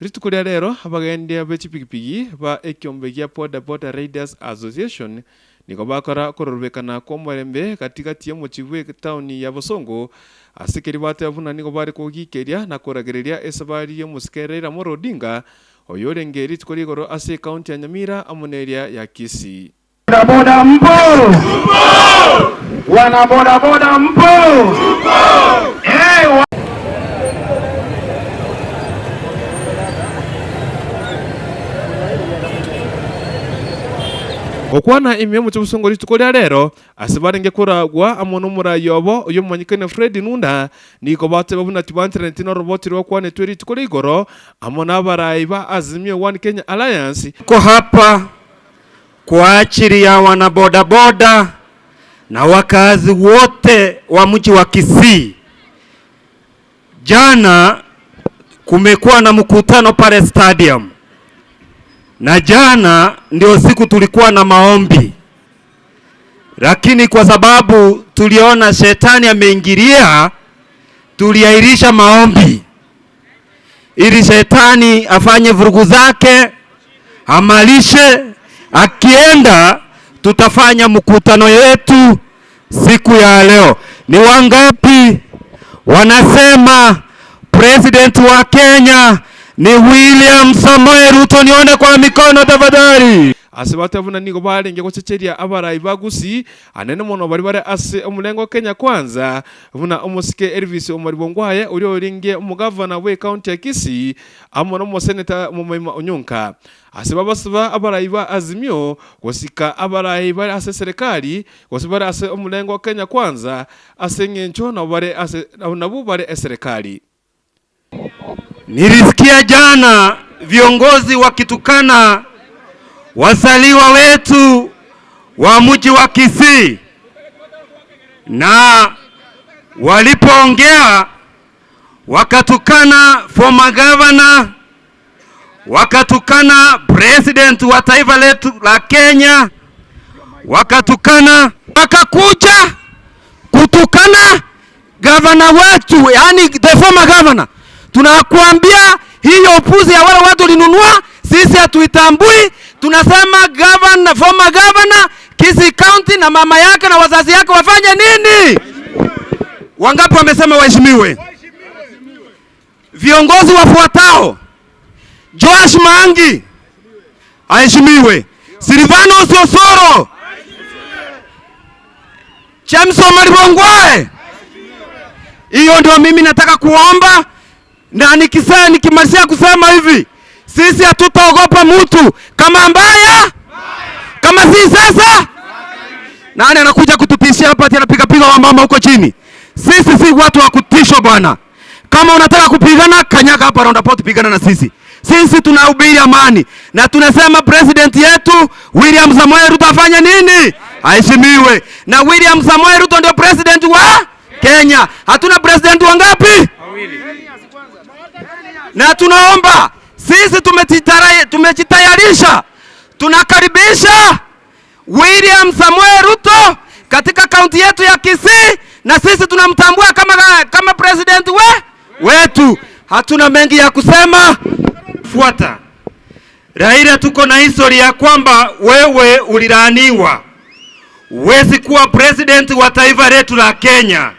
Rituko ria rero abagendia be chipigipigi ba ekiombe gia Boda Boda Riders Association nigo bakora okororobekana kwa omorembe gatigati y'omochi bwe etaoni ya Bosongo ase ekeri bateba buna nigo bare kogikeria na koragereria esabari y'omosike Raila Amolo Odinga oyo orenge rituko ria igoro ase ekaunti ya Nyamira amo neria ya Kisii. Boda mpo! Wana boda boda mpo! Hey, Gokwana ime y'omochie bosongo rituko ria rero, ase barenge koragwa amo nomoraai obo oyomanyekaine Fred Nunda, nigo bateba buna tibancheraneti noroboti rwakwanetwe rituko ria igoro amo nabaraai ba Azimio One Kenya Alliance. Tuko hapa kwa ajili ya wanabodaboda na wakazi wote wa mji wa Kisii. Jana kumekuwa na mkutano pale stadium, na jana ndio siku tulikuwa na maombi, lakini kwa sababu tuliona shetani ameingilia, tuliahirisha maombi ili shetani afanye vurugu zake, amalishe. Akienda tutafanya mkutano yetu siku ya leo. Ni wangapi wanasema president wa Kenya ni William Samoei Ruto? Nione kwa mikono tafadhali. Ase bateba buna nigo barenge gochecheria abarai ba Gusii anene mono baria bare ase omorengo Kenya Kwanza buna omosike Elvis Omariba Ongwae oria orenge omogavana bwe ekaunti ya Kisii amo na omoseneta Momoima Onyonka. Ase babasaba abarai ba Azimio gosika abarai bare ase serikali gose bare ase omorengo Kenya Kwanza ase eng'encho nabo bare ase nabo bare eserikali. Nilisikia jana viongozi wakitukana wazaliwa wetu wa mji wa Kisii, na walipoongea wakatukana former governor, wakatukana president wa taifa letu la Kenya, wakatukana, wakakuja kutukana gavana wetu, yani the former governor. Tunakuambia hiyo upuzi ya wale watu walinunua, sisi hatuitambui. Tunasema governor, former governor Kisii County na mama yake na wazazi yake wafanye nini? Wangapi wamesema waheshimiwe? Viongozi wafuatao: Joash Maangi aheshimiwe, Silvanus Osoro, James Omariba Ongwae. Hiyo ndio mimi nataka kuomba, na nikisema nikimalizia kusema hivi, sisi hatutaogopa mtu kama mbaya kama si sasa. Nani anakuja kututishia hapa ati anapiga piga wa mama huko chini? Sisi si watu wa kutishwa bwana. Kama unataka kupigana, kanyaga hapa roundabout, pigana na sisi. Sisi tunahubiri amani na tunasema president yetu William Samoei Ruto afanye nini? Aheshimiwe. Na William Samoei Ruto ndio president wa Kenya. Hatuna president wangapi? Na tunaomba sisi tumejitayarisha, tunakaribisha William Samoei Ruto katika kaunti yetu ya Kisii, na sisi tunamtambua kama president wetu. Hatuna mengi ya kusema. Fuata Raila, tuko na history ya kwamba wewe ulilaaniwa, huwezi kuwa president wa taifa letu la Kenya,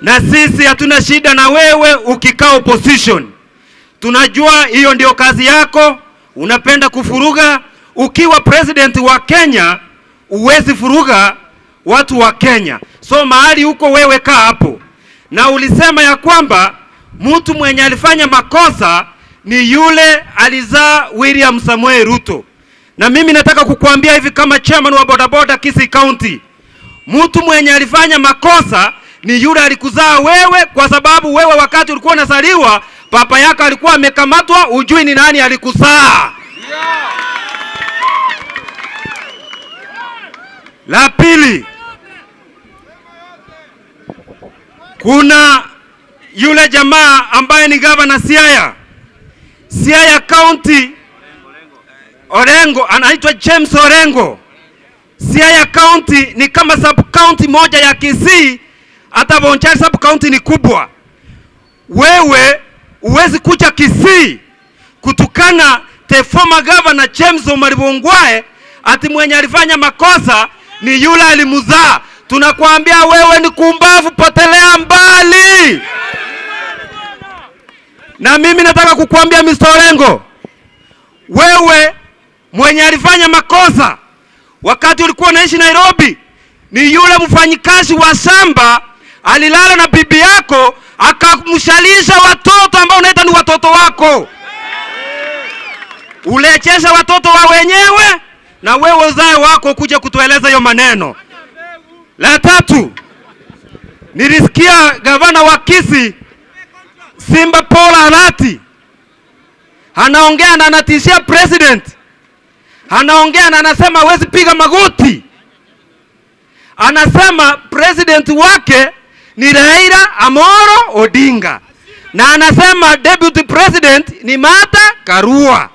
na sisi hatuna shida na wewe ukikaa opposition. Tunajua hiyo ndio kazi yako, unapenda kufuruga. Ukiwa president wa Kenya huwezi furuga watu wa Kenya, so mahali huko wewe kaa hapo. Na ulisema ya kwamba mtu mwenye alifanya makosa ni yule alizaa William Samoei Ruto, na mimi nataka kukuambia hivi kama chairman wa bodaboda Kisii County, mtu mwenye alifanya makosa ni yule alikuzaa wewe, kwa sababu wewe wakati ulikuwa unazaliwa papa yako alikuwa amekamatwa, hujui ni nani alikuzaa. La pili, kuna yule jamaa ambaye ni gavana Siaya, Siaya County, Orengo, anaitwa James Orengo. Siaya County ni kama sub county moja ya Kisii, hata Bonchari sub county ni kubwa. Wewe huwezi kuja Kisii kutukana the former governor James Omariba Ongwae ati mwenye alifanya makosa ni yule alimzaa. Tunakuambia wewe ni kumbavu, potelea mbali. Na mimi nataka kukuambia Mr. Orengo, wewe mwenye alifanya makosa wakati ulikuwa unaishi Nairobi ni yule mfanyikazi wa shamba alilala na bibi yako akamshalisha watoto ambao unaita ni watoto wako. Ulechesha watoto wa wenyewe na wewe uzae wako kuja kutueleza hiyo maneno. La tatu, nilisikia gavana wa Kisii Simba Paul Arati anaongea na anatishia president, anaongea na anasema hawezi piga magoti. Anasema president wake ni Raila Amolo Odinga na anasema deputy president ni Martha Karua.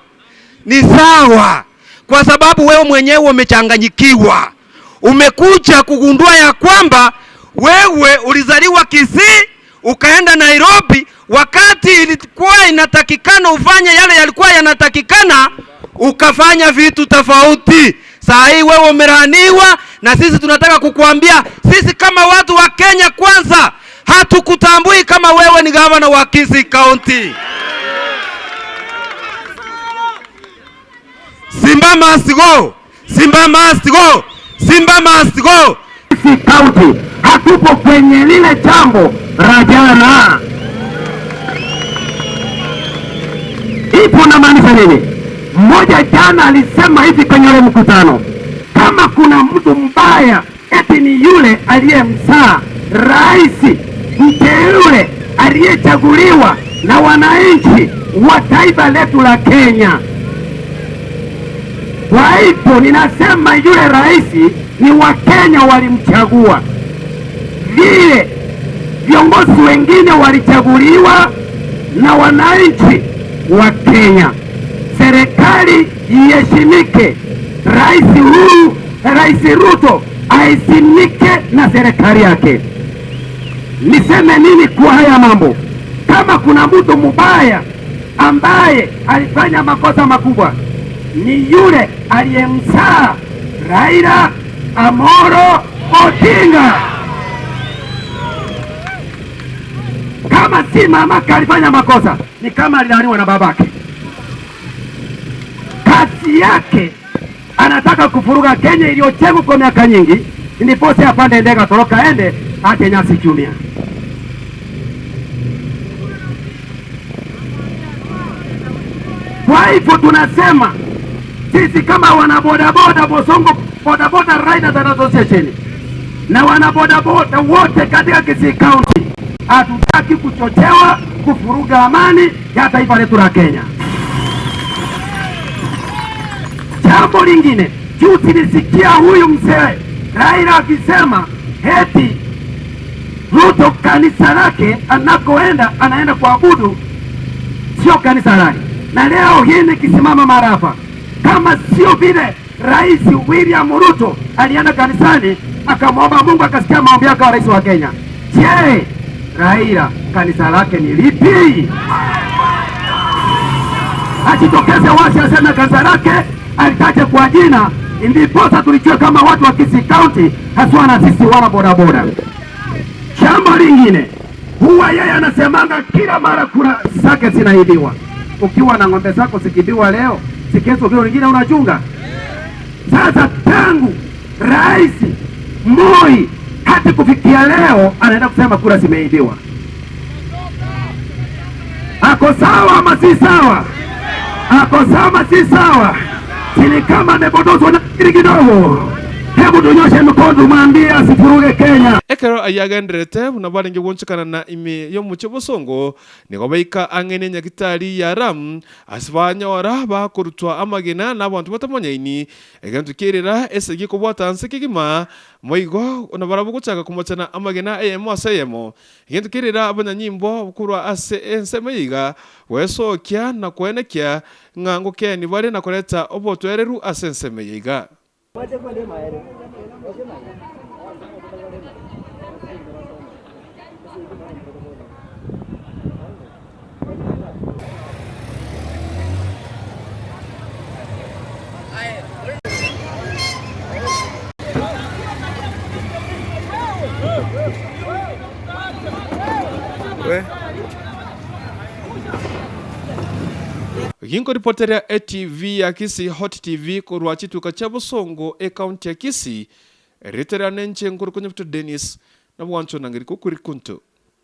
Ni sawa, kwa sababu wewe mwenyewe umechanganyikiwa. Umekuja kugundua ya kwamba wewe ulizaliwa Kisii ukaenda Nairobi, wakati ilikuwa inatakikana ufanye yale yalikuwa yanatakikana, ukafanya vitu tofauti. Saa hii wewe umelaaniwa, na sisi tunataka kukuambia, sisi kama watu wa Kenya Kwanza hatukutambui kama wewe ni gavana wa Kisii County. Simba must go. Simba must go. Simba must go. Kisii County hatupo kwenye lile jambo la jana. Ipo namaanisha nini? Mmoja jana alisema hivi kwenye ule mkutano, kama kuna mtu mbaya eti ni yule aliyemzaa rais mteule aliyechaguliwa na wananchi wa taifa letu la Kenya. Kwa hivyo ninasema yule rais ni Wakenya walimchagua, vile viongozi wengine walichaguliwa na wananchi wa Kenya. Serikali iheshimike, Rais Uhuru, Rais Ruto aheshimike na serikali yake. Niseme nini kwa haya mambo? Kama kuna mtu mubaya ambaye alifanya makosa makubwa ni yule aliyemzaa Raila Amolo Odinga. Kama si mamake alifanya makosa, ni kama alilaaniwa na babake. Kazi yake anataka kufuruga Kenya iliyojengwa kwa miaka nyingi, ndiposa apande ndege atoroka ende ache nyasi chumia. Kwa hivyo tunasema sisi kama wanabodaboda Bosongo Bodaboda Riders Association na wanabodaboda wote katika Kisii County, hatutaki kuchochewa kufuruga amani ya taifa letu la Kenya. Jambo lingine, juzi nilisikia huyu mzee Raila akisema eti Ruto kanisa lake anakoenda anaenda kuabudu sio kanisa lake. Na leo hii nikisimama mara kama sio vile Rais William Ruto alienda kanisani akamwomba Mungu akasikia maombi yake rais wa Kenya. Je, Raila kanisa lake ni lipi? Ajitokeze wazi aseme kanisa lake, alitaje kwa jina, ndiposa tulijue kama watu wa Kisii County, haswa na sisi wana bodaboda. Jambo lingine, huwa yeye anasemanga kila mara kura zake zinaibiwa. Ukiwa na ng'ombe zako zikibiwa leo, sikesho kile nyingine unachunga. Sasa tangu Rais Moi hadi kufikia leo anaenda kusema kura zimeibiwa. Ako sawa ama si sawa? Ako sawa ama si sawa? Sini kama amepotozwa na akili kidogo. Hebu tunyoshe mikono tumwambie asifuruge Kenya. Ekero ayagenderete buna barenge gwonchekana na ime yomuche bosongo nigo baika ang'ene nyagitari ya ram ase banyora bakorutwa amagena na abanto batamanyaini egento kerera ese gikobwata nse kegima moigo na barabwo gochaka komochana amagena eyemo ase eyemo egento kerera abanyanyimbo korwa ase ensemo iga gwesokia na kwenekia ng'ango keni bare na koreta obotwereru ase ensemo iga. Ginkoripoteria etv ya Kisii Hot TV korwa chituka chia Bosongo ecounty ya Kisii, erieta riane inche nkorokwa Nyabuto Dennis, nabwanchwa na ngeri kokuri kunto.